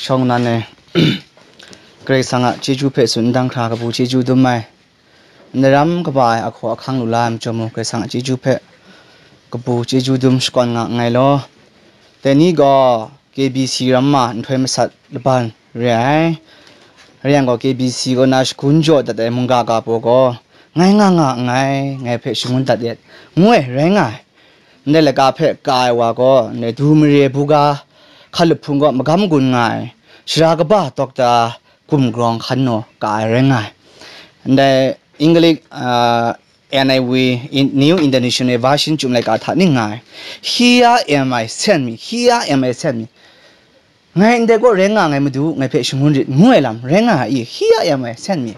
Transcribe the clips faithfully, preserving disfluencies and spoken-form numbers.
Shawng nnan e, Karai Kasang a chyeju hpe tsun n dang hkra kabu chyeju dum ai, ndaram kaba ai ahkaw ahkang lu la ai majaw mu, Karai Kasang a chyeju hpe kabu chyeju dum shakawn nga nngai law. Dai ni gaw K B C ramma nhtoi masat laban re ai. Rai yang gaw, K B C kaw na shagun jaw dat ai mungga ga baw gaw, ngai nga nga nngai, ngai hpe shangun dat et, ngu ai, rai nga ai. Ndai laika hpe ka ai wa gaw, ndai du mare buga hkalup hpung gaw magam gun nga ai, shara kaba dokta gumgrawng hkan naw ka ai rai nga ai. Ndai English, ah, N I V, in, New International Version chyum laika hta ning nga ai. Here am I, send me. Here am I, send me. Ngai ndai kaw rai nga ngai, Madu, ngai hpe shangun rit, ngu ai lam rai nga ai i, here am I, send me.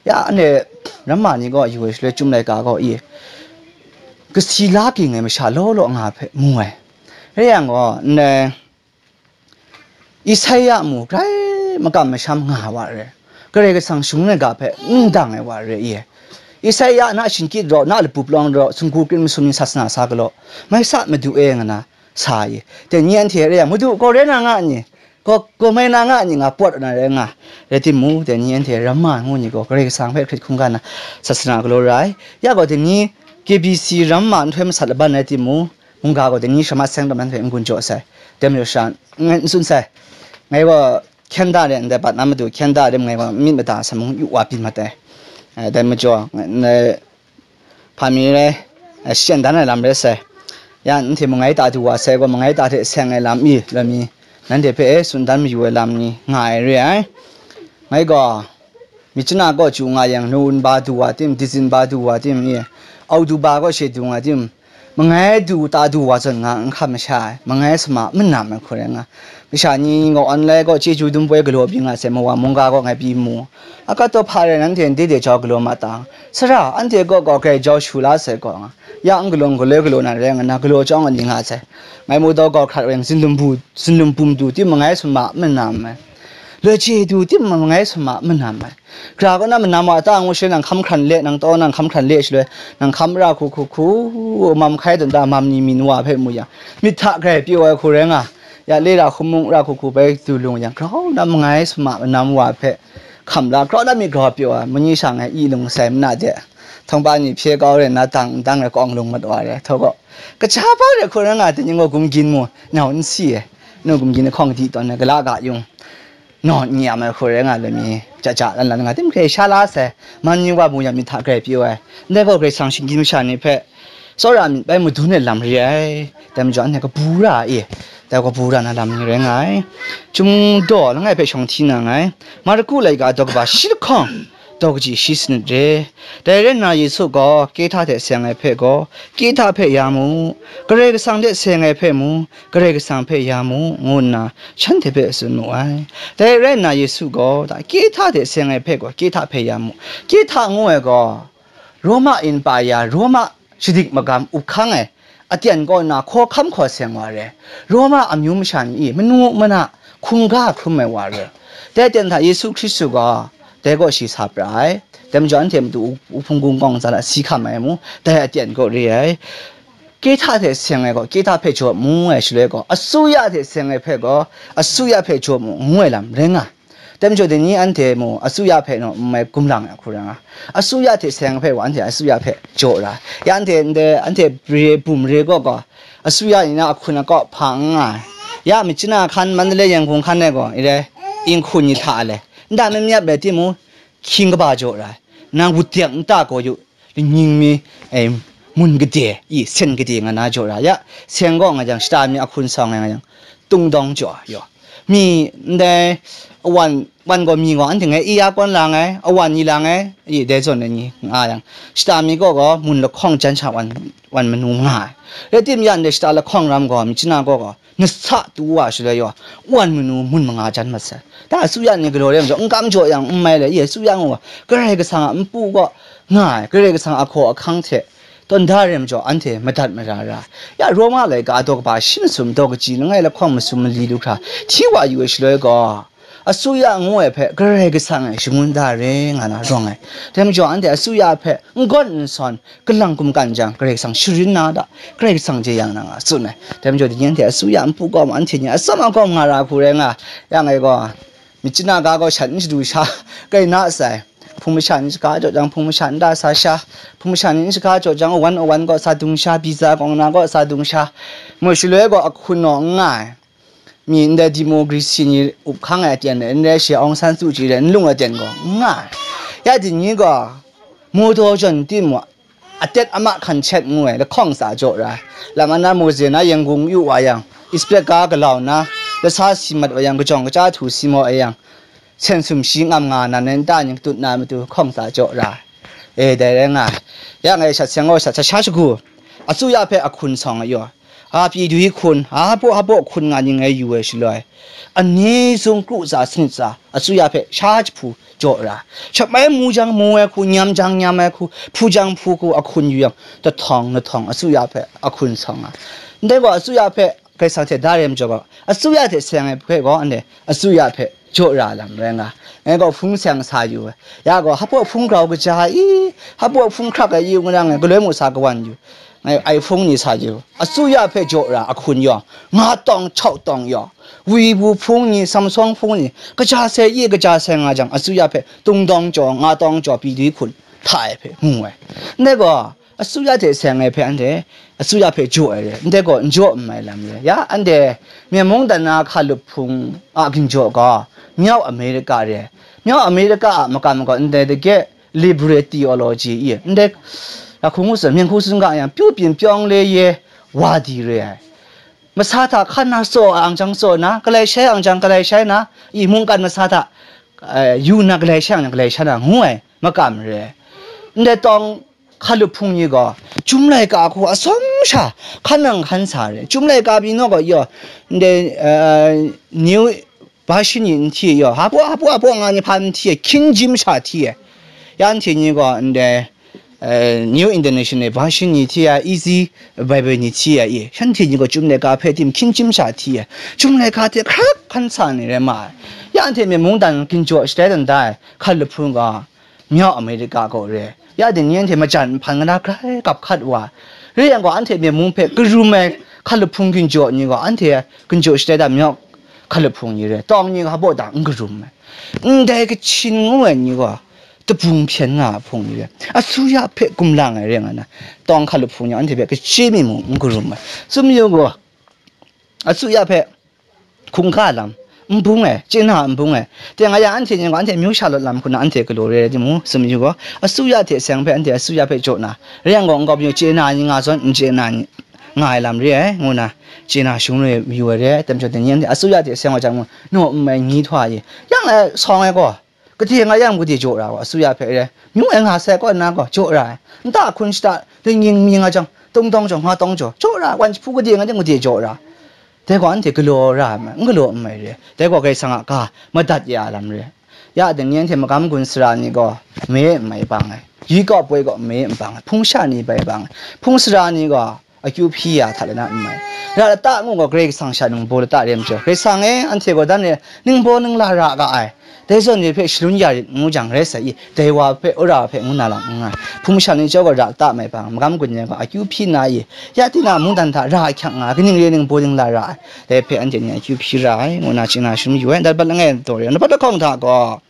Ya, anhte ramma ni gaw yu ai shaloi, chyum laika gaw i, kasi la ging ai masha law law nga hpe mu ai. Rai yang gaw, ndai Isaiah mu grai makam masham nga ai wa re, Karai Kasang shangun ai ga hpe n dang ai wa re i. Isaiah na shingkyit raw, na lapup lawng raw, sumgu krit masum ni sasana sa galaw, mai sa Madu e nga na sa i. Dai ni anhte rai yang, Madu, gaw rai na nga ni, gaw, gaw mai na nga ni, nga pawt na rai nga. Rai timung, dai ni anhte ramma ngu ni gaw, Karai Kasang hpe hkrit hkungga na sasana galaw ra ai. Ya gaw, dai ni K B C ramma nhtoi masat laban rai timung, mungga gaw dai ni shama seng lam nan hpe n-gun jaw sai. Dai majaw sha, n, n tsun sai. Ngai gaw hkyen da de, ndai bat na matu hkyen da de, ngai gaw myit mada sa mung yu wa byin mat ai. Eh, dai majaw, n, hpa mi rai, eh, shachyen dan ai lam rai sai. Ya, n hte mangai ta du wa sai gaw, mangai ta hte seng ai lam i, lami, nanhte hpe, eh, tsun dan mayu ai lam ni nga ai re ai. Ngai gaw, Myitkyina kaw chyu nga yang, November du wa tim, December du wa tim, i, October kaw she du nga tim, mangai du ta du wa zawn nga n hkam masha ai, mangai sama manam ai hku rai nga. Masha ni ngaw online kaw chyeju dum poi galaw byin nga sai, mawa mungga kaw ngai pyi mu. Akat taw hpa rai nanhte ndai de jau galaw ma ta? Sara, anhte kaw gaw grai jau shu la sai kaw nga. Ya n galaw n galoi galaw na rai nga na, galaw chyawng nga ni nga sai. Ngai mu daw gawk hkrat rai, zinlum bu, zinlum bum du tim mangai sama manam ai. Loi chye du tim mangai sama manam ai. Gara kaw na manam wa ta ngu shaloi, nang hkam hkran le, nang taw nang hkam hkran le shaloi, nang hkam ra hku hku hku, mam hkai dun ta mam ni mi nu wa hpe mu yang, myit hta grai pyaw ai hku rai nga, ya le ra hkum mung ra hku hku bai du lung yang, grau na mangai sama manam wa hpe hkam la, grau na myit grau pyaw ai, mu ni shang ai, i lung sai mana de, htawngba ni hpye kau rai na, dang n dang rai kawng lung mat wa rai, htaw gaw, kaja ba rai hku rai nga, dai ni gaw gumgyin mu, nau n si ai, nu gumgyin hkawng di tawn ai, gala ga yung. Naw n yam ai hku rai nga, lami ja ja lan lan nga tim hkrai sha la sai, man ni wa mu yang myit hta grai pyaw ai, ndai gaw Karai Kasang shinggyim masha ni hpe tsawra myit bai madun ai lam re ai, dai majaw anhte kabu ra i, dai kabu ra na lam ni rai nga ai. Chyum daw langai hpe shawng hti na nngai, Marku laika daw kaba shi lahkawng, daw kaji shi sanit re. Dai rai nna Yesu gaw Kehta hte seng ai hpe gaw, Kehta hpe ya mu, Karai Kasang hte seng ai hpe mu, Karai Kasang hpe ya mu, ngu nna shanhte hpe tsun mu ai. Dai rai nna Yesu gaw, da, Kehta hte seng ai hpe gaw, Kehta hpe ya mu. Kehta ngu ai gaw, Roma Empire, Roma shadik magam up hkang ai, aten kaw nna hkaw hkam hkaw seng wa re, Roma amyu masha ni i manu mana hkungga hkrum ai wa re. Dai aten hta Yesu Hkristu gaw dai kaw shi sa pra ai. Dai majaw anhte matu u-, u hpung gung kawng za la si hkam ai mu, dai aten kaw re ai. Kehta hte seng ai gaw, Kehta hpe jaw mu ai shaloi gaw, asuya hte seng ai hpe gaw, asuya hpe jaw mu ngu ai lam rai nga. Dai majaw, dai ni anhte mu, asuya hpe naw n mai gumlang ai hku rai nga. Asuya hte seng ai hpe wa, anhte asuya hpe jaw ra. Ya anhte ndai, anhte re bum re gaw gaw, asuya ni na ahkun akau hpa n nga ai. Ya Myitkyina hkan, Mandalay, Yangon hkan e gaw, i rai, inghku ni hta le, nta myap myap rai timung, hkying kaba jaw ra ai. Nang wut dek nta gaw yu, lanying mi, e, mun gade, i, sen gade nga na jaw ra ya. Seng gaw nga jang, shata mi ahkun sa nga jang, tungdawng jaw yaw. Mi ndai, awan, wan gaw mi gaw, anhte ngai i ya kawn lang ai, awan ni lang ai, i, dai zawn ai ni nga yang, shata mi gaw gaw, mun lahkawng jan sha wan, wan manu nga ai. Rai tim ya ndai shata lahkawng ram gaw, Myitkyina gaw gaw, nasa tu wa shaloi yaw, wan manu mun manga jan mat sai. Da asuya ni galaw re majaw, n kam jaw yang n mai le, i asuya ngu wa, Karai Kasang a npu gaw nga ai, Karai Kasang a hkaw ahkang hte tawn da re majaw, anhte madat mara ra. Ya Roma laika daw kaba shi masum daw kaji langai lahkawng masum mali lu hkra hti wa yu ai shaloi gaw, Asuya ngu ai hpe Karai Kasang e shangun da re nga na rawng ai. Dai majaw, anhte asuya hpe n gawn n sawn, kalang kumkan jang, Karai Kasang sharin na da, Karai Kasang jeyang na nga tsun ai. Dai majaw, dai ni anhte asuya npu kawm, anhte ni atsam akawm nga ra hku rai nga, yang e gaw, myit chyanna ga gaw shat n shadu sha, kai na sai. Hpung masha ni shaga jaw jang, hpung masha nta sa sha, hpung masha ni n shaga jaw jang, awan awan gaw sa dung sha, biza kawng na gaw sa dung sha, moi shaloi gaw ahkun naw n nga ai. Mi ndai democracy ni up hkang ai aten, n rai shi Aung San Suu Kyi rai n lung ai aten gaw n nga ai. Ya ding ni gaw, Mawdaw jawn timung, atet ama hkan chet ngu ai, lahkawng tsa jaw ra ai. Lam ana mawze na Yangon yu wa yang, express ga galau na, lasa si mat wa yang, kajawng kaja htu si maw ai yang, sen sum shi ngam nga na, nan ta ning katut na matu hkawng tsa jaw ra ai. E, dai rai nga ai. Ya ngai shat seng gaw shat sha shagu, asuya hpe ahkun sawng ai yaw, a pyi dwi hkun, a hpaw hpaw hkun nga ning ngai yu ai shaloi, ani sung kru tsa sanit tsa, asuya hpe sha jahpu jaw ra. Shap mai mu jang mu ai hku, nyam jang nyam ai hku, hpu jang hpu hku ahkun yu yang, dahtawng dahtawng asuya hpe ahkun sawng nga. Ndai gaw asuya hpe Karai Kasang hte da rem jaw ga, asuya hte seng ai hpe gaw, anhte asuya hpe jaw ra lam rai nga. Ngai gaw hpung seng sa yu ai. Ya gaw, hpaw hpung grau kaja i, hpaw hpung hkrak ai i, ngu na ngai galoi mu sa kawan yu. Ngai ai hpung ni sa yu. Asuya hpe jaw ra ahkun yawng, nga tawng, chau tawng yawng, wibu hpung ni, samsawng hpung ni, kaja sai i, kaja sai nga jang, asuya hpe tungdawng jaw, nga tawng jaw, pyi dwi hkun hta ai hpe mu ai. Ndai gaw, asuya hte seng ai hpe anhte, asuya hpe jaw ai re, ndai gaw n jaw n mai lam re. Ya, anhte Myen mungdan na hkalup hpung a ginjaw gaw, Myau Amerika re. Myau Amerika a makam gaw ndai dage liberal theology i, ndai, ya hku ngu tsun, myen hku tsun ga yang, pyu pyin pyawng le ye wa di re ai. Masa hta hkan na tsaw ang jang tsaw na, galai shai ang jang galai shai na, i mungkan masa hta, eh, yu na galai shai ang jang galai shai na ngu ai makam re. Ndai tawng hkalup hpung ni gaw, chyum laika hku atsawm sha hkan nang hkan sa re. Chyum laika pyi naw gaw yaw, ndai, eh, New Version ni n hti yaw, hpaw hpaw hpaw nga ni hpa n hti ai, hkying jim sha hti ai. Ya anhte ni gaw ndai, eh, New International Version ni hti ai, Easy Bible ni hti ai i, shanhte ni gaw chyum laika hpe tim hkying jim sha hti ai. Chyum laika hte hkrak hkan sa ni rai ma ai. Ya anhte myen mungdan ginjaw shatai dan da ai hkalup hpung gaw, Myau Amerika gaw re. Ya ding ni anhte majan nhpan nga na grai gap hkat wa. Re yang gaw, anhte myen mung hpe karum ai hkalup hpung ginjaw ni gaw, anhte ginjaw shatai da myau hkalup hpung ni re. Tawng ni gaw hpaw da n karum ai. Ndai Kachin ngu ai ni gaw, dabung hpyen nga ai hpung ni re. Asuya hpe gumlang ai re nga na, tawng hkalup hpung ni anhte hpe kachye mi mung n karum ai. Tsun mayu gaw, asuya hpe hkungga lam n bung ai, chye na n bung ai. Teng a yang anhte ning gaw, anhte amyu sha lawt lam hku na anhte galaw re ai timung, tsun mayu gaw, asuya hte seng hpe anhte asuya hpe jaw na, rai yang gaw, nkau mayu chye na ni nga zawn, n chye na ni nga ai lam re ai, ngu na chye na shungroi mayu ai re ai. Tem chyawm ding ni anhte asuya hte seng wa jang, naw n mai nyi htwa ye, yang lai sawng ai gaw, gade nga yang gade jaw ra gaw, asuya hpe re, myu ai nga sai kaw nna gaw, jaw ra ai. Nta hkun shata, dingning mi nga jang, tungdawng jaw, nga tawng jaw, jaw ra ai, wan jahpu gade nga jang gade jaw ra ai. Dai gaw anhte galaw ra ai mai, n galaw n mai re. Dai gaw Karai Kasang a ga madat ya ai lam re. Ya ding ni anhte magam gun sara ni gaw, me n mai bang ai. Yu kau poi gaw me n bang ai. Hpung sha ni bai bang ai. Hpung sara ni gaw, akyu hpyi ya hta lana n mai. Ra lata ngu gaw Karai Kasang sha ningbaw lata re ai majaw, Karai Kasang e, anhte gaw dan re ningbaw ningla ra ga ai. Dai zawn ni hpe shalun ya rit ngu jang rai sai i, dai wa hpe, wora hpe ngu na lam n nga ai. Hpung masha ni chyawm gaw ra lata mai bang, magam gun ni gaw akyu hpyi na i, ya tina mungdan hta ra ahkyak nga ai, kaning re ningbaw ningla ra ai. Dai hpe anhte ni akyu hpyi ra ai, ngu na chye na shunum yu ai. Ndat bat langai daw re ai, ndat bat lahkawng hta gaw,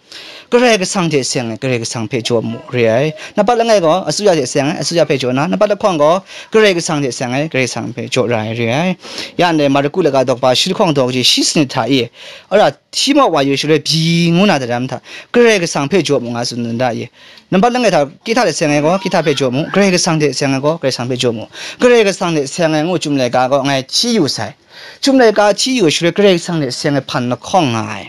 Karai Kasang hte seng ai, Karai Kasang hpe jaw mu re ai. Ndat bat langai gaw, asuya hte seng ai, asuya hpe jaw na, ndat bat lahkawng gaw, Karai Kasang hte seng ai, Karai Kasang hpe jaw ra ai re ai. Ya ndai Marku laga daw kaba shi lahkawng daw kaji shi sanit hta e, wora hti maw wa yu shaloi byi ngu na daram hta, Karai Kasang hpe jaw mu nga tsun dan da e. Ndat bat langai hta, kehta hte seng ai gaw, kehta hpe jaw mu, Karai Kasang hte seng ai gaw, Karai Kasang hpe jaw mu. Karai Kasang hte seng ai ngu chyum laika gaw ngai hti yu sai. Chyum laika hti yu shaloi Karai Kasang hte seng ai hpan lahkawng nga ai.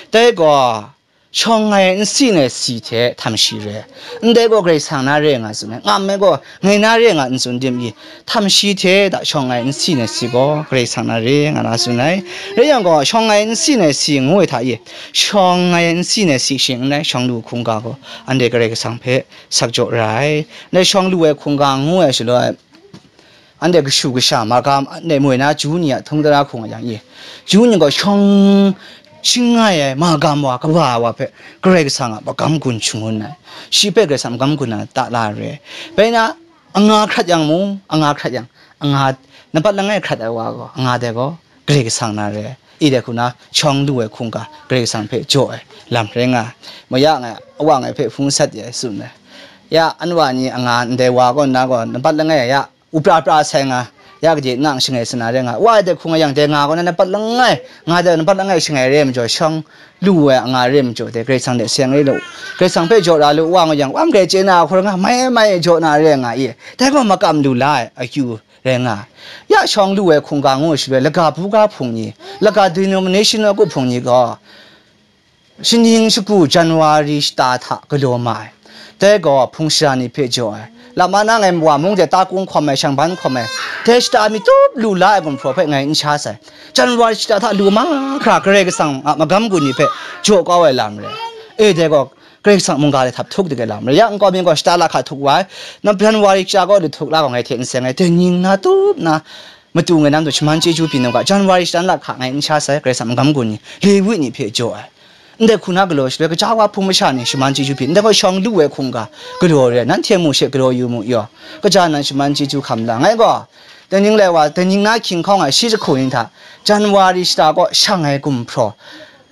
Dai gaw, shawng ai nsi nai si hte htam shi re. Ndai gaw Karai Kasang na re nga tsun ai. Ngam ai gaw ngai na re nga n tsun dim i? Htam shi hte da shawng ai nsi nai si gaw Karai Kasang na re nga na tsun ai. Rai yang gaw, shawng ai nsi nai si ngu ai hta e, shawng ai nsi nai si shing n rai, shawng lu hkungga gaw anhte Karai Kasang hpe sak jaw ra ai. Ndai shawng lu ai hkungga ngu ai shaloi, anhte kashu kasha magam, anhte moi na ju ni a htung tara hkung a yang e, ju ni gaw shawng Shinggai ai, magam wa, kaba ai wa hpe Karai Kasang a magam gun shangun ai, shi hpe Karai Kasang magam gun na ta la re. Bai na, anga hkrat yang mung, anga hkrat yang, anga, nampat langai hkrat ai wa gaw, anga dai gaw Karai Kasang na re. I dai hku na, shawng lu ai hkungga Karai Kasang hpe jaw ai lam rai nga ai. Maya ngai, awa ngai hpe hpung sat ya ai tsun ai. Ya, anwa ni anga ndai wa gaw, na gaw, nampat langai ya, upra pra sai nga, ya gade nang shangai sana re nga, wa de hkung yang de nga gaw na, nampat langai, nga de nampat langai shangai re majaw, shawng lu ai anga re majaw de, Karai Kasang de seng re lu, Karai Kasang hpe jaw ra lu, wa nga yang, wa mgai chye na hkawr nga, mai mai jaw na re nga i, dai gaw makam lu la ai akyu rai nga ai. Ya shawng lu ai hkungga ngu shaloi, laga buga hpung ni, laga denominational group hpung ni gaw, shaning shagu January shata hta galaw ma ai. Dai gaw hpung shara ni hpe jaw ai. Lama na ngai wa mung de ta kung hkawm ai, shangban hkawm ai. Dai shata mi tup lu la ai gumhpraw hpe ngai n sha sai. January shata hta lu mahkra Karai Kasang a magam gun ni hpe jaw kau ai lam rai. E, dai gaw Karai Kasang mungga de htap htuk de ai lam rai. Ya nkau mi gaw shata lahka htuk wa ai. Na January shata gaw lu htuk la gaw ngai hte n seng ai. Dai ning na tup na matu ngai nam tu shaman chyeju byin u ga, January shata lahka ngai n sha sai, Karai Kasang magam gun ni, Lewi ni hpe jaw ai. Ndai hku na galaw shaloi, kaja wa hpung masha ni shaman chyeju byin, ndai gaw shawng lu ai hkungga galaw re, nanhte mu she galaw yu mu yaw, kaja nan shaman chyeju hkam la. Ngai gaw, dai ning lai wa, dai ning na hkying hkawng ai shi jahku ni hta, January shata gaw shang ai gumhpraw,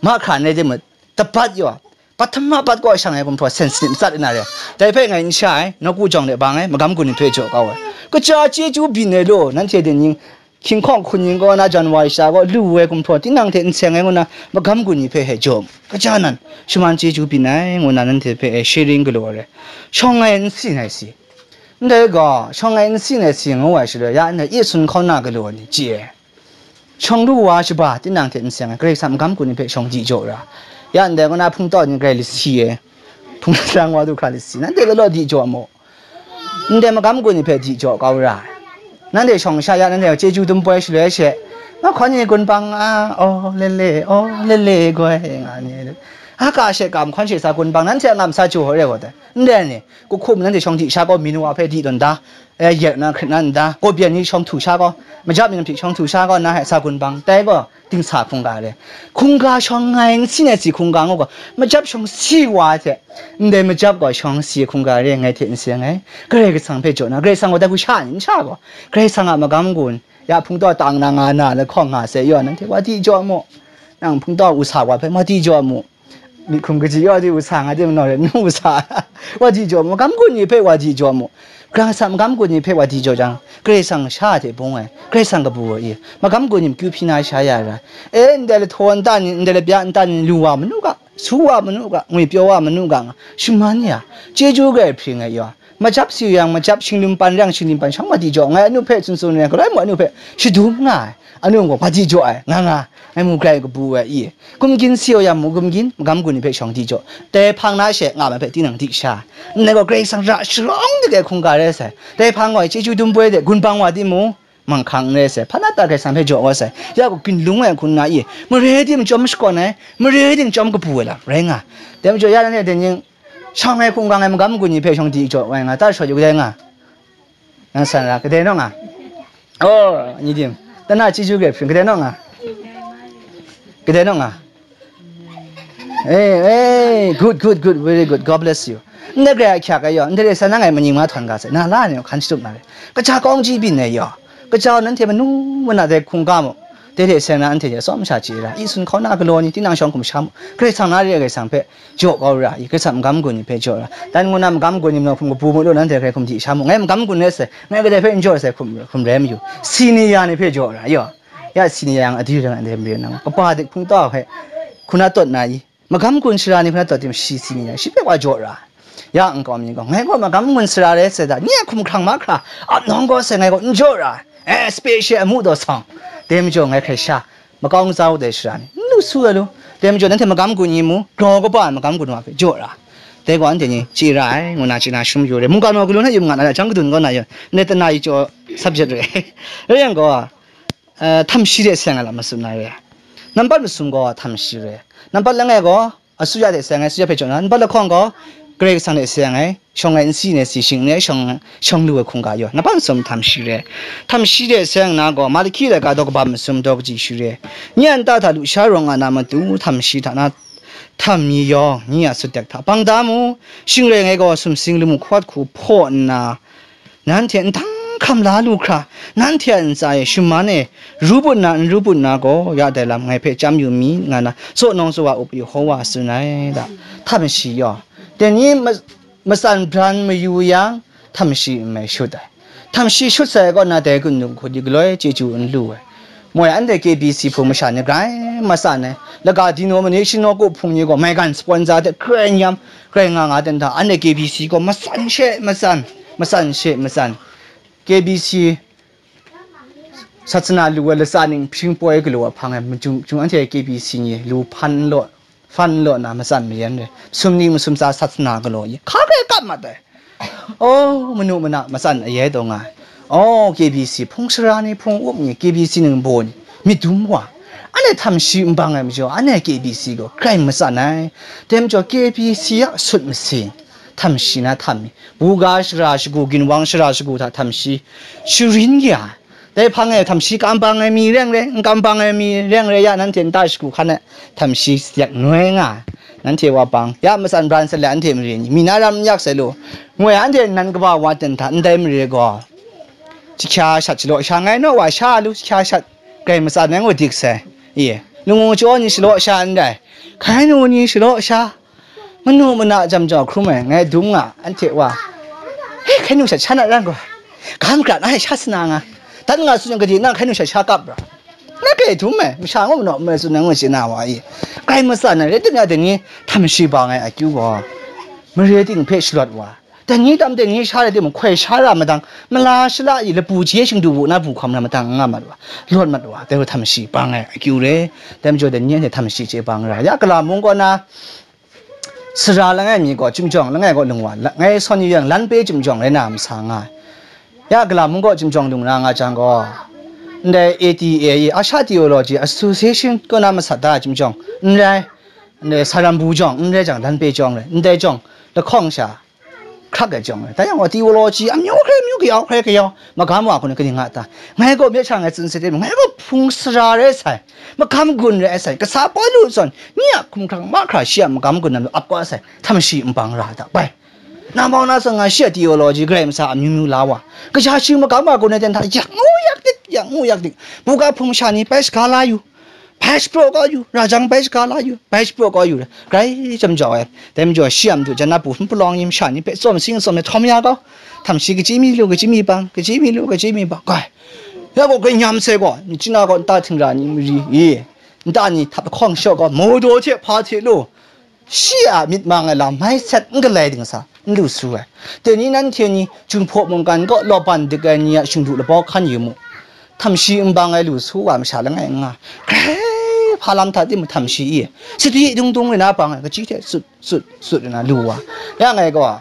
mahkra nai de mut, tabat yaw, pahtama bat gaw shang ai gumhpraw sen sanit matsat na re. Dai hpe ngai n sha ai, nawku jawng de bang ai, magam gun ni hpe jaw kau ai. Kaja chyeju byin ai law, nanhte dai ning, hkying hkawng hkun ning kaw na January shata gaw lu ai gumhpraw tinang hte n seng ai ngu na, magam gun ni hpe he jaw, kaja nan shaman chyeju byin ai ngu na, nanhte hpe e sharing galaw ai. Shawng ai n si ai si. Ndai gaw, shawng ai n si ai si ngu ai shaloi, ya ndai i sun hkauna galaw ni chye ai. Shawng lu wa shaba tinang hte n seng ai, Karai Kasang magam gun ni hpe shawng di jaw ra. Ya ndai ngu na hpung tawt ni grai lasi e, hpung lang wa du hkra lasi, nanhte galaw di jaw mu. Ndai magam gun ni hpe di jaw kau ra ai. Nanhte shawng sha ya, nanhte chyeju dum poi shaloi she, mahkawn ni gun bang a, aw lele, aw lele goi nga ni, a ka she ka mahkawn she sa gun bang, nanhte a ngam sa jaw re gaw dai. Ndai ni, kuhkum nanhte shawng di sha gaw, minu wa hpe di tawn da, e, yet na hkrit na nda, kaw byen ni shawng htu sha gaw, majap mi namhpyi shawng htu sha gaw, na hte sa gun bang, tai gaw, dingsa hkungga re. Hkungga shawng ai n si ai si hkungga ngu gaw, majap shawng si wa hte, ndai majap gaw shawng si hkungga re, ngai hte n seng ai. Karai Kasang hpe jaw na, Karai Kasang gaw dai hku sha ni n sha gaw, Karai Kasang a magam gun, ya hpung taw tang na nga na lahkawng nga se yaw, nanhte wa di jaw mu. Nang hpung taw u sa wa hpe, wa di jaw mu. Myit hkum kaji yaw di u sa nga di manaw re, nu u sa. Wa di jaw mu, magam gun ni hpe wa di jaw mu. Karai Kasang magam gun ni hpe wa di jaw jang, Karai Kasang sha hte bung ai, Karai Kasang kabu ai, magam gun ni makyu hpyi na sha ya ra. E, ndai lahtaw nta ni, ndai labya nta ni lu wa manu ga, su wa manu ga, ngwipyaw wa manu ga nga, shaman ya, chyeju grai hpring ai yaw. Majap si yang majap, shinglun pan yang shinglun pan, shawng wa di jaw, ngai anu hpe tsun tsun yang, galoi mung anu hpe shadum nga ai, anu gaw wa di jaw ai, nga nga, ngai mu grai kabu ai i. Gumgyin si yang mu gumgyin, magam gun ni hpe shawng di jaw, dai hpang na she nga ai hpe tinang di sha, ndai gaw Karai Kasang ra sharawng de ai hkungga rai sai, dai hpang gaw chyeju dum poi de gun bang wa di mu, manghkang n rai sai, hpa na ta Karai Kasang hpe jaw wa sai, ya gaw ginlung ai hku nna i, mare tim chyawm shakawn ai, mare tim chyawm kabu ai lam rai nga, dai majaw ya nanhte dai ning, shawng ai hkungga ai magam gun ni hpe shawng di jaw ai nga, ta shawt yu kadai nga? Nang san ra, kadai naw nga? Oh, ni dim. Tana chyeju grai hpring, kadai naw nga? Kadai naw nga? Eh, eh, good, good, good, very good. God bless you. Ndai grai ahkyak ai yaw, ndai re san na ngai maning ma htawn ga sai, na la ni hkan shatup na re. Kaja kawng ji byin ai yaw, kaja nanhte manu mana dai hkungga mu. Dai de seng na anhte hte tsawm sha chye ra, i sun hkauna galaw ni, tinang shawng hkum sha mu, Karai Kasang na re ai Karai Kasang hpe jaw kau ra, i Karai Kasang magam gun ni hpe jaw ra, dan ngu na magam gun ni manaw hkum kabu mu lu, nanhte hkrai hkum di sha mu, ngai magam gun rai sai, ngai kadai hpe n jaw sai hkum, hkum rai mayu, senior ni hpe jaw ra, yaw, ya senior yang adi rai nga ndai mare nang, kaba dik hpung tau hpe hkuna tawt na i, magam gun sara ni hkuna tawt tim shi senior, shi hpe wa jaw ra. Ya nkau mi gaw, ngai gaw magam gun sara rai sai da, nye hkum hkrang mahkra, ap nawng gaw sai ngai gaw n jaw ra, eh, special amu daw sawng, dai majaw ngai hkrai sha, makau n zau dai sara ni, n lu su ai lu, dai majaw nanhte magam gun ni mu, grau kaba ai magam gun wa hpe jaw ra, dai gaw anhte ni chye ra ai, ngu na chye na shum yu re, mungga naw galu na yum nga na, jang kadun kaw na yaw, ndai tana yi chyaw subject re, rai yang gaw, eh, htam shi de seng ai lam matsun na re, nampat masum gaw htam shi re, nampat langai gaw, asuya de seng ai, asuya hpe jaw na, nampat lahkawng gaw, Karai Kasang hte seng ai, shawng ai nsi nai si shing n rai, shawng, shawng lu ai hkungga yaw, nang hpa masum htam shi re. Htam shi de seng na gaw, Malaki laika daw kaba masum daw kaji shi re. Nye a nta hta lusha rawng nga na matu, htam shi hta na htam mi yawng, nye a sut tek hta bang da mu, shing rai ngai gaw, sumsing lamu hkawt hku hpaw nna, nanhte ndang hkam la lu hkra, nanhte a ntsa e, shaman e, ru bun na, n ru bun na gaw, ya dai lam ngai hpe chyam yu mi, nga na, tsaw nawng tsaw wa up Yehowa tsun ai da. Htam shi yaw, dai ni ma-, matsan bran mayu yang, htam shi n mai shut ai. Htam shi shut sai kaw na, dai gun dung hku di galoi chyeju n lu ai. Moi anhte K B C hpung masha ni grai matsan ai. Laga denomination nawku hpung ni gaw maigan sponsor hte grai nyam, grai nga nga dan hta, anhte K B C gaw matsan she matsan, matsan she matsan. K B C sat sana lu ai latsa ning hpring poi galaw ai hpang e, machung, chung anhte K B C ni lu hpan n law, hpan n law na matsan mayan re. Sum ni masum tsa sat sana galaw ye. Hka hkrai kap mat ai. Oh, manu mana matsan ayai taw nga ai. Oh, K B C, hpung sara ni, hpung up ni, K B C ningbaw ni, myit dum wa. Anhte htam shi n bang ai majaw, anhte K B C gaw grai matsan ai. Dai majaw, K B C a sut masing, htam shi na htam mi, buga shara shagu, ginwang shara shagu hta htam shi sharin ya. Dai hpang e htam shi kam bang ai mi reng re, n kam bang ai mi reng re, ya nanhte nta shagu hkan e htam shi yak noi nga, nanhte wa bang, ya matsan bran salat anhte mare ni, mi na ram n yak sai lu, ngoi anhte nan kaba wa ten hta ndai mare gaw, jahkya shat shalaw sha ngai naw wa sha lu, jahkya shat grai matsan ai ngu dik sai, ye, lungu chyaw ni shalaw sha n rai, hkai nu ni shalaw sha, manu mana jam jaw hkrum ai, ngai dum nga, anhte wa, he, hkai nu shat sha na ran gaw, gam krat ai sha sana nga, dan nga tsun yang gade na hkai nu shat sha kap ra, na kai dum ai, masha ngu manaw mai tsun ai ngu chye na wa i, grai matsan ai, rai tim ya dai ni htam shi bang ai akyu gaw, mare ting hpe shalawt wa, dai ni tam dai ni sha rai timung, hkoi sha ra madang, mala shala i lapu je shingdu wu na bu hkam na madang nga mat wa, lawt mat wa, dai wa htam shi bang ai akyu re, dai majaw dai ni anhte htam shi chye bang ra, ya gala mung kaw na, sara langai mi gaw, chyum jawng langai gaw lung wa, la-, ngai sawn yu yang, lan pe chyum jawng rai na masa nga ai. Ya gala mung gaw chyum jawng lung na nga jang gaw, ndai A T A i, Asha Theology Association kaw na masat da chyum jawng n rai, ndai saram bu jawng n rai jang, lan pe jawng rai, ndai jawng lahkawng sha hkrak ai jawng rai. Dai yang gaw, theology amyu hkrai amyu, kayau hkrai kayau, magam wa hku ni kaning nga ta? Ngai gaw myit sha ngai tsun se de, ngai gaw hpung sara rai sai, magam gun rai sai, kasa Pawlu zawn, ni a hkumhkrang mahkra shi a magam gun na ap kau sai, htam shi n bang ra da bai. Na mau na tsawng nga shi a theology grai masa amyu myu la wa, kaja shi magam wa gun ai ten hta yak ngu yak dik, yak ngu yak dik, buga hpung sha ni bai shaga la yu, bai shapraw kau yu, rajang bai shaga la yu, bai shapraw kau yu, grai jam jau ai. Dai majaw shi a matu jan na pu hpun palawng yin sha ni hpe tsawm sing tsawm ai htawm ya kau, htam shi kachyi mi lu, kachyi mi bang, kachyi mi lu, kachyi mi bang, grai. Ya gaw grai nyam sai gaw, nchina gaw nta htingra ni mari i, nta ni htap lahkawng shaw gaw, mawdaw hte hpa hte lu, shi a myit mang ai lam mai set n galai ding sa, n lu su ai. Dai ni nanhte ni, Jinghpaw mungkan kaw lawban dik ai ni a shingdu labau hkan yu mu. Htam shi n bang ai lu su wa masha langai n nga. Grai hpa lam hta timung htam shi i, sadi dung dung rai na bang ai, kachyi hte sut, sut, sut rai na lu wa. Ya ngai gaw,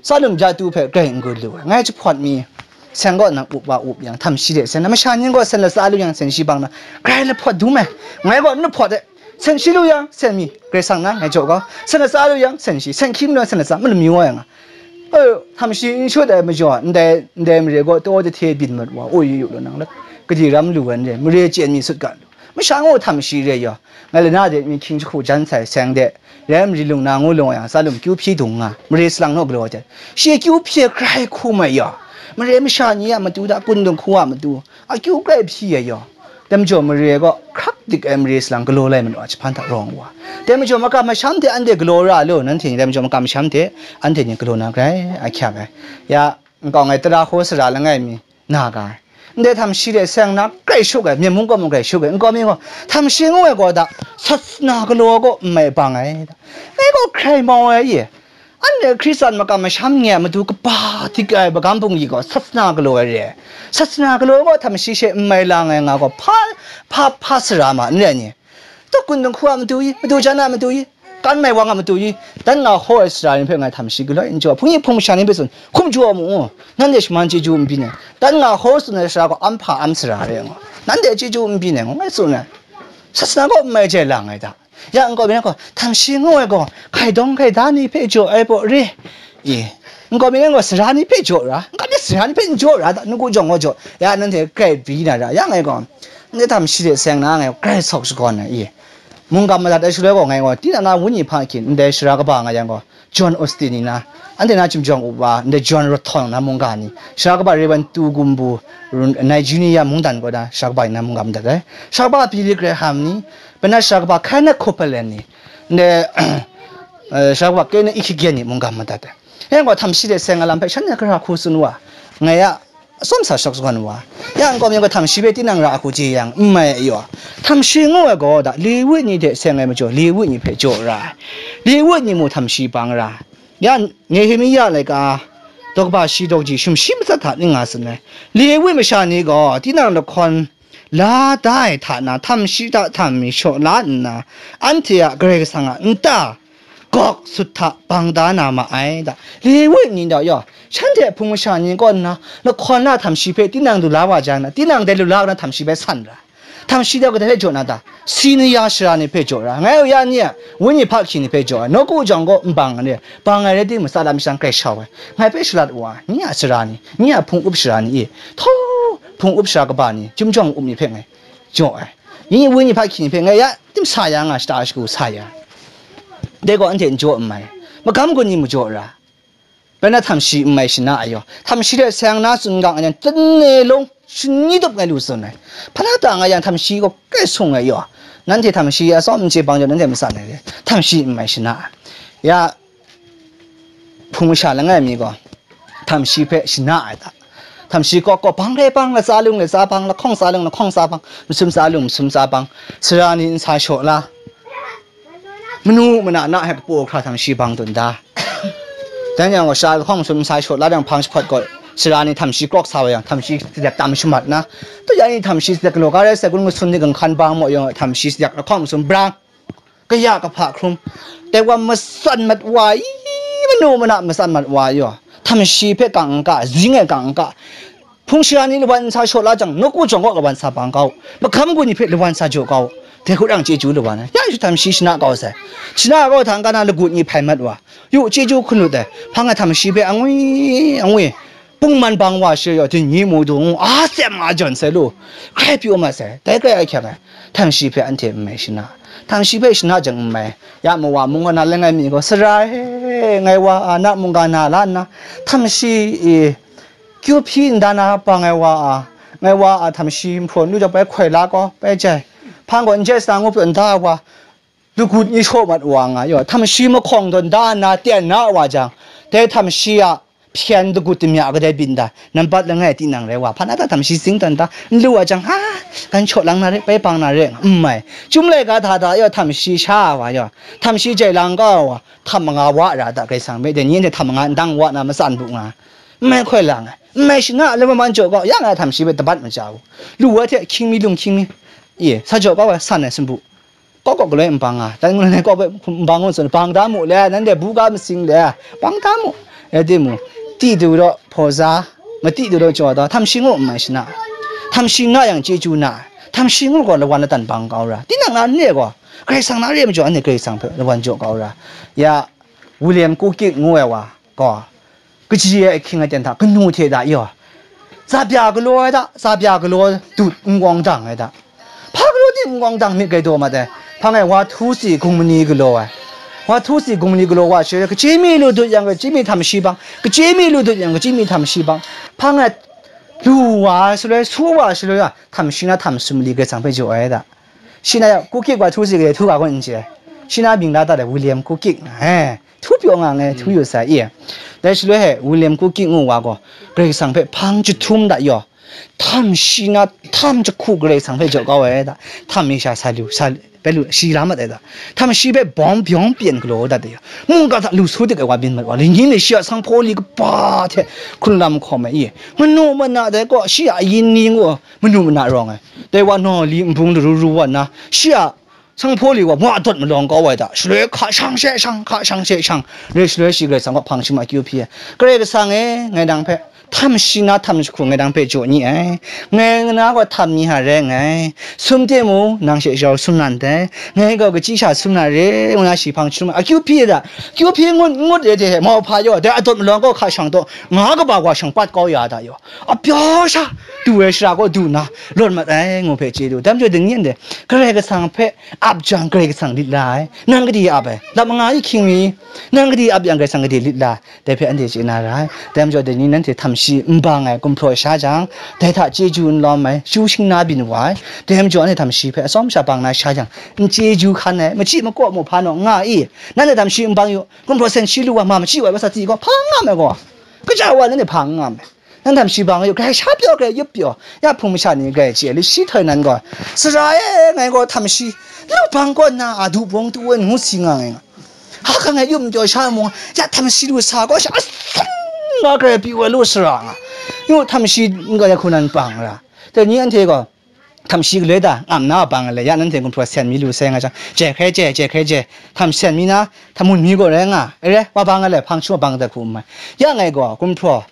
Tsalum ja tu hpe grai n gun lu ai. Ngai jahpawt mi, sen gaw nang up wa up yang, htam shi de sen na, masha ning gaw sen latsa lu yang, sen shi bang na, grai lahpawt dum ai. Ngai gaw n lahpawt de, sen shi lu yang, sen mi, Karai Kasang na ngai jaw gaw, sen latsa lu yang, sen shi, sen hkying lu yang, sen latsa, malam yu ai nga. E, htam shi n shut ai majaw, ndai, ndai mare gaw taw jahte byin mat wa, oi yu yu lu nang, gade ram lu ai n rai, mare chyen mi sut ga lu. Masha ngu htam shi re yaw, ngai lana de mi hkying jahku jan sai seng de, rai mari lung na ngu lung yang, tsalum kyu hpyi dung nga, mare salang naw galaw ai hte, shi kyu hpyi grai hku mai yaw, mare masha ni a matu da, kun dung hku a matu, akyu grai hpyi ai yaw, dai majaw mare gaw hkrak dik ai mare salang galaw lai manu a jahpan hta rawng wa. Dai majaw makam masham hte anhte galaw ra lu, nanhte ni dai majaw makam masham hte anhte ni galaw na grai ahkyak ai. Ya, nkau ngai tara hkaw sara langai mi, na ga ai. Ndai htam shi de seng na grai shuk ai, myen mung kaw mung grai shuk ai, nkau mi gaw, htam shi ngu ai gaw da, sat sana galaw gaw n mai bang ai da. Ngai gaw hkrai mau ai ye. Anhte Hkristan makam masham ni a matu kaba dik ai magam bungli gaw sat sana galaw ai re ai. Sat sana galaw gaw htam shi she n mai lang ai nga gaw, hpa, hpa, hpa sara ma n rai ni? Dawk kun dung hku a matu i, matu jan a matu i, kan mai wang a matu i, dan nga hkaw ai sara ni hpe ngai htam shi galoi n jaw, hpung yik hpung masha ni hpe tsun, hkum jaw mu u, nanhte shaman chyeju n byin ai, dan nga hkaw tsun ai sara gaw am hpa am sara re ai ngaw, nanhte chyeju n byin ai ngaw, ngai tsun ai. Sat sana gaw n mai jai lang ai da. Ya, nkau mi na gaw, htam shi ngu ai gaw, hkai dawng hkai da ni hpe jaw ai pawt re. E, nkau mi na gaw, sara ni hpe jaw ra, nkau mi sara ni hpe n jaw ra, da, nawku jawng gaw jaw, ya, nanhte grai byi na ra, ya, ngai gaw, ndai htam shi de seng na ngai grai sawk shakawn ai, e, mungkan madat ai shaloi gaw, ngai gaw, tinang na wenyi hpa hkyin, ndai sara kaba nga yang gaw, John Austin ni na, anhte na chyum jawng up wa, ndai John Rothong na mungga ni, sara kaba Reverend Tu Gumbu, Nigeria mungdan kaw na, sara kaba ni na mungga madat ai, sara kaba Billy Graham ni, Penat sara kaba Kenneth Copeland ni, ndai, eh, sara kaba Kenneth Hagin ni mungga madat ai. Yang gaw htam shi de seng ai lam hpe shanhte gara hku tsun wa, ngai a atsawm sa shawk shakawn wa. Ya nkau mi gaw htam shi hpe tinang ra hku chye yang, n mai ai yaw. Htam shi ngu ai gaw da, Lewi ni de seng ai majaw, Lewi ni hpe jaw ra ai. Lewi ni mung htam shi bang ra ai. Ya Nehemia laika, daw kaba shi daw kaji sumshi matsat hta ning nga tsun ai. Lewi masha ni gaw, tinang lahkawn la da ai hta na, htam shi hta htam mi shaw la nna, anhte a Karai Kasang a nta gawk sut hta bang da na ma ai da. Lewi ni daw yaw, shanhte hpung masha ni kaw nna, lahkawn la htam shi hpe tinang du la wa jang na, tinang dai lu la na htam shi hpe san ra. Htam shi daw kadai hpe jaw na ta? Siniya sara ni hpe jaw ra. Ngai u ya ni a, wenyi hpa hkyi ni hpe jaw ai. Nawku jawng gaw n bang ai re. Bang ai rai timung, matsa lam shang grai shau ai. Ngai hpe shalat wa, ni a sara ni, ni a hpung up sara ni e, htaw, hpung up sara kaba ni, chyum jawng up ni hpe ngai jaw ai. Ni wenyi hpa hkyi ni hpe ngai ya tim sa ya nga, shata shagu sa ya. Dai gaw anhte n jaw n mai. Magam gun ni majaw ra. Bai na htam shi n mai shana ai yaw, htam shi hte seng na tsun gang ai jan, tane long shani tup ngai lu tsun ai. Hpa na ta nga yang htam shi gaw kai sung ai yaw, nanhte htam shi atsawm n chye bang jaw, nanhte matsan ai re, htam shi n mai shana ai. Ya, hpung masha langai mi gaw, htam shi hpe shana ai ta. Htam shi kaw kaw bang re bang, latsa lung latsa bang, lahkawng tsa lung lahkawng tsa bang, masum tsa lung masum tsa bang, sara ni n sa shaw la, manu mana na hpe kapaw hkra htam shi bang dun da. Dan yang gaw, sha lahkawng masum masai shaw la yang hpang jahpawt gaw, sara ni htam shi krawk sa wa yang, htam shi sadek tam shamat na, tu ya ni htam shi sadek galaw ga rai sai, gun masun ni ganghkan bang maw yang, htam shi sadek lahkawng masum brang, kaya kahpa hkrum, dai wa matsan mat wa i, manu mana matsan mat wa yaw, htam shi hpe kang n ka, zing e kang n ka, hpung sara ni lawan n sa shaw la jang, nawku jawng kaw lawan sa bang kau, magam gun ni hpe lawan sa jaw kau, dai hku rang chyeju lawan ai. Ya shi htam shi shana kau sai. Shana kau hta n-ga na lagut ni hpai mat wa, yu chyeju hkun lut ai, hpang ai htam shi hpe angwi, angwi, pungman bang wa shi yaw, dingnyi mu du ngu, a sem a jawn sai lu, hkrai pyaw mat sai, dai hkrai ahkyak ai, htam shi hpe anhte n mai shana, htam shi hpe shana jang n mai, ya mawa mungga na langai mi gaw, sara e, ngai wa a na mungga na la nna, htam shi e, kyu hpyi nda na bang ai wa a, ngai wa a htam shi nhprawn lu jang bai hkoi la gaw, bai jai, hpang gaw n jai sa ngu pyaw nda ai wa, lagut ni shaw mat wa nga yaw, htam shi mahkawng dawn da nna ten na wa jang, dai htam shi a hpyen dagut damya kadai byin da, nambat langai tinang rai wa, hpa na ta htam shi zing tawn da, n lu wa jang, ha, gan shaw lang na re, bai bang na re, n mai. Chyum laika hta hta yaw htam shi sha wa yaw, htam shi jai lang kau wa, htam manga wa ra da, Karai Kasang hpe, dai ni hte htam manga ndang wa na matsan bu nga, n mai hkoi lang ai, n mai shana, laman man jaw kau, ya nga htam shi hpe dabat maja u, lu wa hte hkying mi lung hkying mi, e, sa jaw kau ai, san ai sumpu, kawk kawk galoi n bang nga, dan ngu langai kawk hpe n bang ngu tsun, bang da mu le, nanhte buga masing le, bang da mu, rai timung, ti du daw hpaw za, mati du daw jaw da, htam shi ngu n mai shana, htam shi na yang chyeju na, htam shi ngu gaw lawan latan bang kau ra, tinang na n re gaw, Karai Kasang na re majaw, anhte Karai Kasang hpe lawan jaw kau ra, ya, William Kukik ngu ai wa gaw, kaji ai ahkying aten hta kanu hte da yaw, tsabya galaw ai da, tsabya galaw dut n-gawng dang ai da. Hpa galaw di n-gawng dang myit grai daw mat ai, hpang ai wa htu si gung mani galaw ai, wa htu si gung mani galaw wa shi, kachyi mi lu dut yang kachyi mi htam shi bang, kachyi mi lu dut yang kachyi mi htam shi bang, hpang ai lu wa ai shaloi, su wa ai shaloi, htam shi na htam sumali Karai Kasang hpe jaw ai da. Shi na ya, Kukik wa htu si gade htu ga gaw n chye ai. Shi na mying la dat ai William Kukik nga ai. Htu pyaw nga ngai htu yu sai i. Dai shaloi he William Kukik ngu wa gaw, Karai Kasang hpe hpang jahtum da yaw, htam shi na htam jahku Karai Kasang hpe jaw kau ai da. Htam mi sha sa lu, sa lu, bai lu, shi la mat ai da. Htam shi hpe bawng byawng pyen galaw dat ai yaw, mungga hta lu su dik ai wa byin mat wa, lingyi ni shi a sanghpaw li kaba hte hkrun lam hkawm ai i. Manu mana dai gaw, shi a ayin ni ngu, manu mana rawng ai. Dai wa naw li nbung laru ru wa nna, shi a sanghpaw li wa ma dawt malawng kau ai da, shaloi hka shang she shang, hka shang she shang, re shaloi shi Karai Kasang kaw hpang shingma akyu hpyi ai. Karai Kasang e, ngai nang hpe Htam shi na htam jahku ngai dang hpe jaw ni ai. Ngai na gaw htam ni hta rai nngai. Sum timung, nang she jau sum nan dai. Ngai gaw kachyi sha sum na re, ngu na shi hpang htum ai. Akyu hpyi da, akyu hpyi ngut, ngut re hte, mauhpa yaw, dai adawt malawng gaw hka shang taw, nga kaba wa shang pat kau ya da yaw. Apyaw sha, du ai shara gaw du na, lawt mat ai, ngu hpe chye du. Dai majaw, dai ni anhte, Karai Kasang hpe ap jang, Karai Kasang lit la ai. Nang gade ap ai? Lam nga i hkying mi? Nang gade ap yang, Karai Kasang gade lit la ai? Dai hpe anhte chye na ra ai. Dai majaw, dai ni nanhte htam shi n bang ai gumhpraw sha jang, dai hta chyeju n lawm ai, chyu shing na byin wa ai. Dai majaw, anhte htam shi hpe atsawm sha bang na sha jang, n chyeju hkan ai, machyi makaw mu hpa naw n nga i? Nanhte htam shi n bang yu, gumhpraw sen shi lu wa ma machyi wa ai, wa sa ti gaw, hpa n ngam ai gaw, kaja wa nanhte hpa n ngam ai. Nang htam shi bang yu, grai sha pyaw, grai yup pyaw, ya hpung masha ni grai chye ai, li shi htoi nan gaw, sara e, ngai gaw htam shi lu bang kaw nna, a du bawng tu ai ngu si nga ngai nga. Ha kang e yum jaw sha mung, ya htam shi lu sa gaw sha asung nga grai pyi wa lu sara nga. Yu htam shi nga ya hku nan bang ra. Dai ni anhte gaw, htam shi galoi da, ngam na bang le, ya nanhte gumhpraw sen mi lu sai nga jang, jai hkrai jai, jai hkrai jai, htam sen mi na, htam mun mi gaw rai nga, e re, wa bang le, hpang chyu bang da hku n mai. Ya ngai gaw, gumhpraw,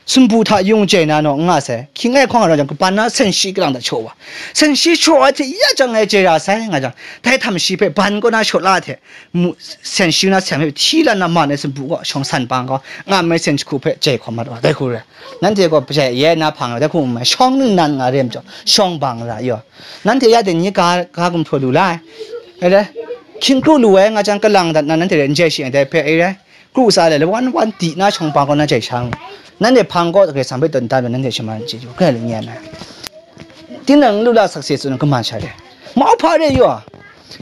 sumpu hta yung jai na naw n nga sai, hkying ai hkawng ai rau jang, kaban na sen shi kalang da chaw wa. Sen shi chaw ai hte ya jang ngai jai ra sai, nga jang, dai htam shi hpe ban kaw na shaw la hte, mu, sen shi na sen hpe hti lan na man ai sumpu gaw, shawng san bang gaw, ngam ai sen jahku hpe jai hkawm mat wa, dai hku re. Nanhte gaw, jai ye na hpang ai, dai hku n mai, shawng ningnan nga re majaw, shawng bang ra yaw. Nanhte ya dai ni ga, ga gumhpraw lu la ai. E re, hkying kru lu ai nga jang, kalang dat na nanhte re n jai shi ai, dai hpe e re. Kru tsa le, lawan wan di na shawng hpang kaw na jai sha ngu. Nanhte hpang kaw Karai Kasang hpe tawn dan ai, nanhte shaman chyeju, grai lung yan ai. Tinang lu la sakse tsun kaman sha re. Mauhpa re yaw.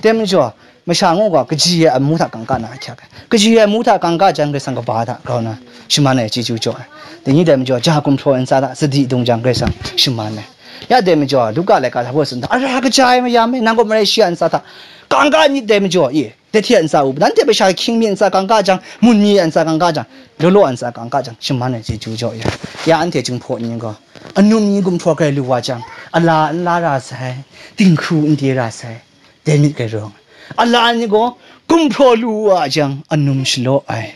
Dai majaw, masha ngu gaw, kaji ai amu hta kangka na ahkyak ai. Kaji ai amu hta kangka jang, Karai Kasang kaba hta grau na, shaman ai chyeju jaw ai. Dai ni dai majaw, ja gumhpraw ntsa hta sadi dung jang, Karai Kasang shaman ai. Ya dai majaw, Luka laika hta hpaw tsun hta, ara kaja ai mayam e, nang gaw marai shi a ntsa hta kangka nyit dai majaw, i. Dai hte a ntsa u, nanhte masha hkying mi a ntsa kangka jang, mun mi a ntsa kangka jang, law law a ntsa kangka jang, shaman ai chyeju jaw ya. Ya anhte Jinghpaw ni gaw, anum ni gumhpraw grai lu wa jang, ala n la ra sai, dinghku n de ra sai, dai myit grai rawng ai. Ala ni gaw gumhpraw lu wa jang, anum shalaw ai,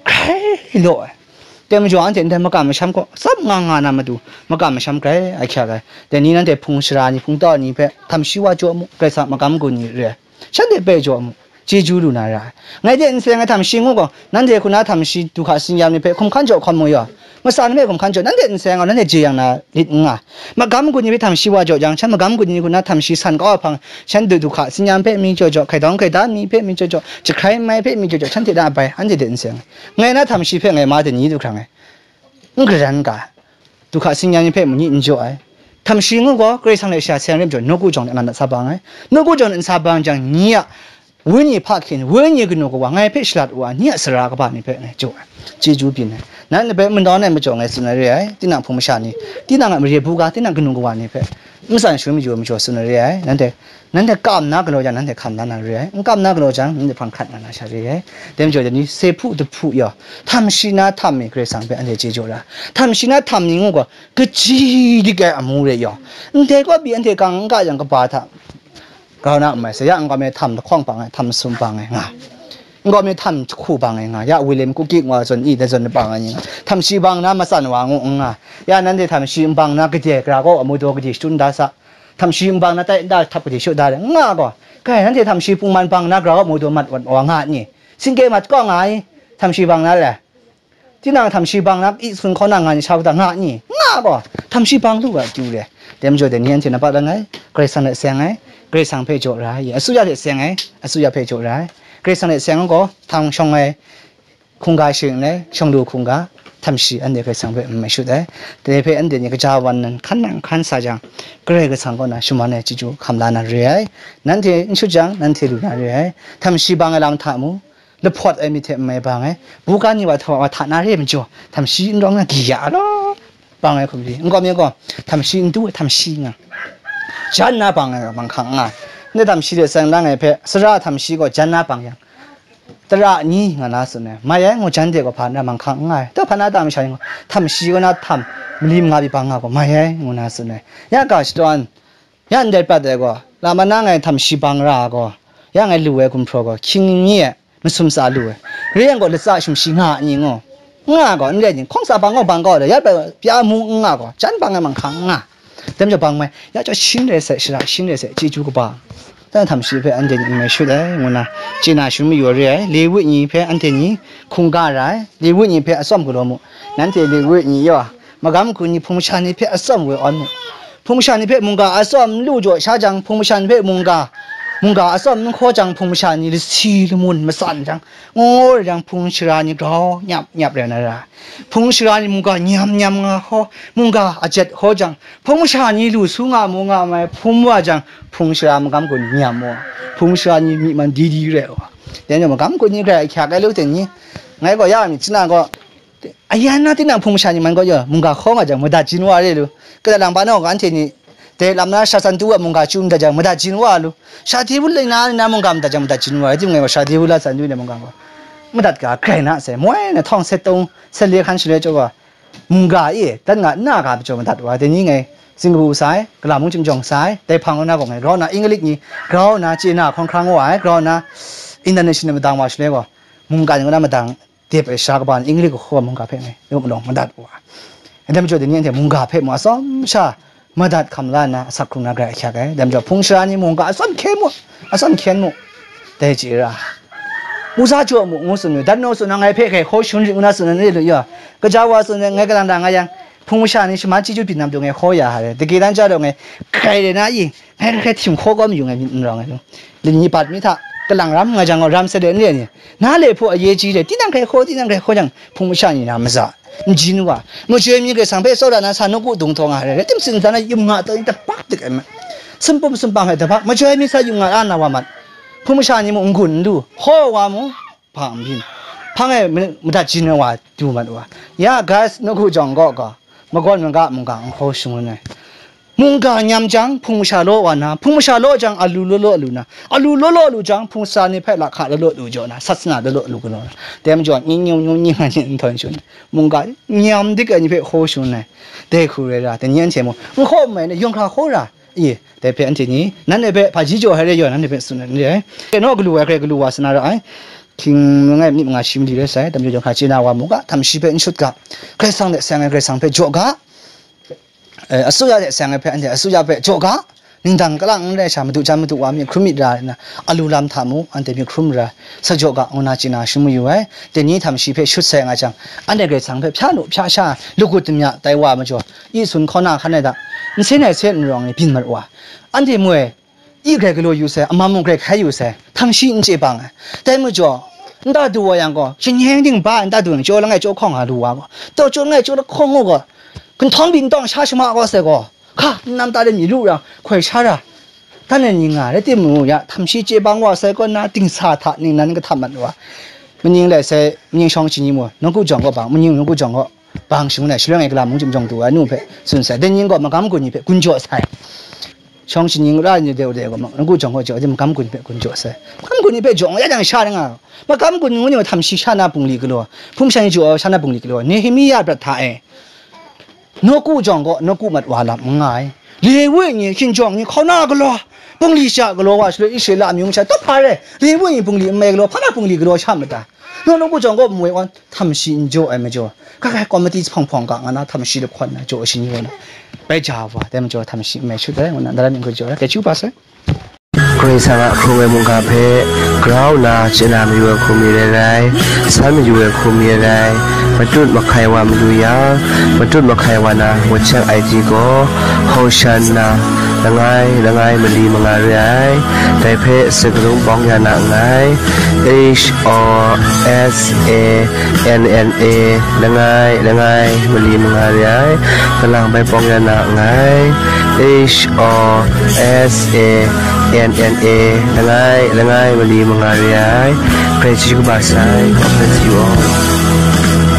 hkrai law ai. Dai majaw, anhte ndai makam masham gaw tsap nga nga na matu, makam masham grai ahkyak ai. Dai ni nanhte hpung shara ni, hpung tau ni hpe htam shi wa jaw mu, Karai Kasang magam gun ni re ai. Shanhte bai jaw mu, chyeju lu na ra ai. Ngai de n seng ai htam shi ngu gaw, nanhte hku na htam shi du hka tsin-yam ni hpe hkum hkan jaw hkawm mu yaw. Matsan hpe hkum hkan jaw, nanhte n seng gaw, nanhte jeyang na lit n nga. Magam gun ni hpe htam shi wa jaw jang, shan magam gun ni hku na htam shi san kau ai hpang, shan du du hka tsin-yam hpe mi jaw jaw, hkaidawng hkaida mi hpe mi jaw jaw, jahkrai mai hpe mi jaw jaw, shanhte na bai, anhte de n seng ai. Ngai na htam shi hpe ngai ma de ni du hkrang ai. N garan ga ai. Du hka tsin-yam ni hpe mung ni n jaw ai. Htam shi ngu gaw, Karai Kasang hte sha seng rim jaw, nawku jawng de nga na sa bang ai. Nawku jawng de n sa bang jang, ni a wenyi hpa hkyen, wenyi kanu kawa ngai hpe shalat wa, ni a sara kaba ni hpe ngai jaw ai. Chyeju byin ai. Nanhte hpe manawn ai majaw ngai tsun ai re ai. Tinang hpung masha ni, tinang a mare buga, tinang kanu kawa ni hpe matsan shangun mayu ai majaw tsun ai re ai. Nanhte Nanhte kam na galaw jang, nanhte hkam la na re ai. N kam na galaw jang, nanhte hpang hkrat nga na sha re ai. Dai majaw, dai ni se hpu dahpu yaw, htam shi na htam mi Karai Kasang hpe anhte chye jaw ra. Htam shi na htam mi ngu gaw, kaji dik ai amu re yaw. Ndai kaw pyi anhte kang n ka yang kaba hta grau na n mai sai, ya n gaw me htam lahkawng bang ai, htam masum bang ai nga. N gaw me htam jahku bang ai nga. Ya William Kuki ngu ai zawn i, dai zawn bang ai ni nga. Htam shi bang na matsan wa ngu n nga. Ya nanhte htam shi n bang na gade, gara kaw amu daw gade shatun da sa. Htam shi n bang na tai nta htap gade shaw da le, n nga gaw, kai, nanhte htam shi pungman bang na grau a mu daw mat wat wa nga ni? Singke mat kaw nga ai, htam shi bang na le? Tinang htam shi bang na i sun hkaw na nga ni sha u ta nga ni? N nga gaw, htam shi bang lu ga akyu re. Dai majaw dai ni anhte na pa lang ai, Karai Kasang hte seng ai, Karai Kasang hpe jaw ra ai, asuya hte seng ai, asuya hpe jaw ra ai, Karai Kasang hte seng ai gaw, htang shawng ai, hkungga shing ai, shawng lu hkungga, htam shi anhte Karai Kasang hpe n mai shut ai. Dai hpe anhte ni kaja wan nan hkan nang hkan sa jang, Karai Kasang kaw na shaman ai chyeju hkam la na re ai. Nanhte n shut jang, nanhte lu na re ai. Htam shi bang ai lam hta mu, lahpawt ai myit hte n mai bang ai. Buga ni wa hta wa hta na re ai majaw, htam shi n rawng na gyi ya a law. Bang ai hkum ri, n gaw mi gaw, htam shi n du ai, htam shi nga. Jan na bang ai, bang hkang nga. Ndai htam shi de tseng lang ai hpe, sara htam shi gaw jan na bang yang, tara ni nga na tsun ai, mai ai ngu jan de gaw hpa na bang hkang nga ai. Dai hpa na ta masha ni gaw, htam shi gaw na htam, mali manga pyi bang nga gaw, mai ai ngu na tsun ai. Ya ga shadawn, ya ndai prat ai gaw, la ma na ngai htam shi bang ra ai gaw, ya ngai lu ai gumhpraw gaw, hkying ni e, masum tsa lu ai. Re yang gaw, latsa shum shi nga a ni ngu? N nga gaw, n rai ni, hkawng tsa bang gaw bang gaw, ya bai pya mu n nga gaw, jan bang ai manghkang n nga. Dai majaw bang mai, ya chyawm shin rai sai, shara shin rai sai, chyeju kaba. Dan htam shi hpe anhte ni n mai shut ai, ngu na, chye na shangun mayu ai re ai, Lewi ni hpe anhte ni hkungga ra ai, Lewi ni hpe atsawm galaw mu, nanhte Lewi ni yaw, magam gun ni hpung masha ni hpe atsawm woi awn mu. Hpung masha ni hpe mungga atsawm n lu jaw sha jang, hpung masha ni hpe mungga, mungga atsawm n hkaw jang, hpung masha ni lasi lamun matsan jang, ngu ngu rai jang, hpung shara ni grau nyap nyap rai na ra. Hpung shara ni mungga nyam nyam nga hkaw, mungga ajet hkaw jang, hpung masha ni lu su nga mu nga mai hpum wa jang, hpung shara magam gun nyam mu, hpung shara ni myi man di di rai wa. Dai ni magam gun ni grai ahkyak ai lu ten ni, ngai gaw ya mi china gaw, ayan na tinang hpung masha ni man gaw ya, mungga hkaw nga jang, madat jin wa re lu. Kata lang pa naw ga anhte ni, dai lam na sha san tu wa mungga chyu madat jang, madat jin wa lu. Sha di wun lai na, na mungga madat jang, madat jin wa, rai timung ngai gaw sha di wun la san tu na mungga gaw, madat ga grai na sai, moi na htawng set tong, set le hkan shaloi chyaw ga, mungga e, dan nga nna ga majaw madat wa, dai ni ngai, Singapore sai, Kalam mung chyum jawng sai, dai hpang na gaw ngai, grau na, English ni, grau na, chye na, hkawng hkrang wa ai, grau na, international madang wa shaloi gaw, mungga ni na madang, dep ai sha kaba ni, English kahkaw mungga hpe ngai, yawng malawng madat wa. Dai majaw dai ni anhte mungga hpe mu atsawm sha, madat hkam la nna, asak hkrung na grai ahkyak ai. Dai majaw hpung shara ni mungga atsawm hkyen mu, atsawm hkyen mu, dai chye ra. Uza jaw mu, ngu tsun mu, dat naw tsun na ngai hpe hkai hkaw shangun rit ngu na tsun na, ni lu yaw. Kaja wa tsun na, ngai kalang da nga yang, hpung masha ni shaman chyeju byin na matu ngai hkaw ya ha re, dage dan ja daw ngai, hkai re na i, ngai hkai htim hkaw kau mayu ngai myit n rawng ai lu. Ling ni bat mi hta, kalang ram nga jang gaw ram sade n re ni, na le hpaw aye ji re, tinang hkai hkaw, tinang hkai hkaw jang, hpung masha ni na maza, n jin wa, majoi mi Karai Kasang hpe tsawra na sa nawku dung taw nga re, rai tim tsin dan na yum nga taw, tabak dik ai ma. Sumpum sumpang hpe tabak, majoi mi sa yum nga ra na wa mat. Hpung masha ni mung n gun n lu, hkaw wa mu, hpa n byin. Hpang e ma-, madat jin ai wa du mat wa. Ya, guys, nawku jawng gaw ga, magawn maga mungga n hkaw shangun ai. Mungga nyam jang, hpung masha law wa na, hpung masha law jang, alu law law lu na, alu law law lu jang, hpung sa ni hpe lahka law law lu jaw na, sasana law law lu galaw na, dai majaw, nying nyung nyung nying a nying nhtawm shun, mungga nyam dik ai ni hpe hkaw shangun ai. Dai hku rai ra, dai ni anhte mung, n hkaw n mai na, yawng hkra hkaw ra, i, dai hpe anhte ni, nanhte hpe hpaji jaw ai rai yaw, nanhte hpe tsun ai n re ai. Dai naw galu ai, hkrai galu wa sa na ra ai. Hkying langai nip manga shi mali rai sai, dai majaw yawng hkra chye na wa mu ga, htam shi hpe n shut ga, Karai Kasang hte seng ai Karai Kasang hpe jaw ga, eh, asuya hte seng ai hpe, anhte asuya hpe jaw ga, ningdang kalang n rai sha, madu jan madu wa myit hkrum myit ra nna, alu lam hta mu, anhte myit hkrum ra, sa jaw ga, ngu na chye na shangun mayu ai. Dai ni htam shi hpe shut sai nga jang, anhte Karai Kasang hpe hpya nu hpya sha, lagut damya tai wa majaw, i sun hkaw na hkan ai da, nsen ai hte n rawng ni byin mat wa. Anhte moi, i grai galaw yu sai, aman mung grai hkai yu sai, htam shi n chye bang ai. Dai majaw, nta du wa yang gaw, shanhyeng ding ba nta du yang, jaw langai jaw hkawng nga lu wa gaw, taw jaw langai jaw lahkawng gaw, ginhtawng byin tawng sha shama gaw sai gaw, hka, n nam ta de myi lu ra, hkoi sha ra, dan ai ni nga rai timung, ya, htam shi chye bang wa sai gaw na, dingsa hta ningnan kahtam mat wa. Maning lai sai, maning shawng chyi ni mu, nawku jawng gaw bang, maning nawku jawng gaw bang shangun ai, shaloi ngai Kalam mung chyum jawng du ai nu hpe tsun sai, dai ning gaw magam gun ni hpe gun jaw sai. Shawng chyi ni ra ni de de gaw, nawku jawng gaw jaw, magam gun ni hpe gun jaw sai. Magam gun ni hpe jaw ya jang sha ning a, magam gun ngu ni htam shi sha na bungli galaw, hpung sha ni jaw sha na bungli galaw, Nehemia prat hta e. Nawku jawng gaw nawku mat wa lam n nga ai. Lewi ni, hkinjawng ni, hkauna galaw, bungli sha galaw wa shaloi Israela amyu masha, tawp hpa rai, Lewi ni bungli n mai galaw, hpa na bungli galaw sha mada? Naw nawku jawng gaw mawi wan, htam shi n jaw ai majaw, ka kai komati hpawng hpawng ga nga na, htam shi lahkawn na jaw shi ni wa na, bai ja wa, dai majaw htam shi n mai shut ai, ngu na, daram n jaw ai, dai chyu pa sai. Karai Kasang a hkrung ai mungga hpe grau nna chye na mayu ai hku mi rai rai, san mayu ai hku mi rai rai, matut mahkai wa mayu yang, matut mahkai wa na wacheng ai ti gaw, Hosanna, langai, langai mali manga re ai, dai hpe sakarung bawng ya na nngai, H O S A N N A, langai, langai, mali manga re ai, kalang bai bawng ya na nngai, H O S A N N A, langai, langai, mali manga re ai, Karai chyeju kaba sai, God bless you all.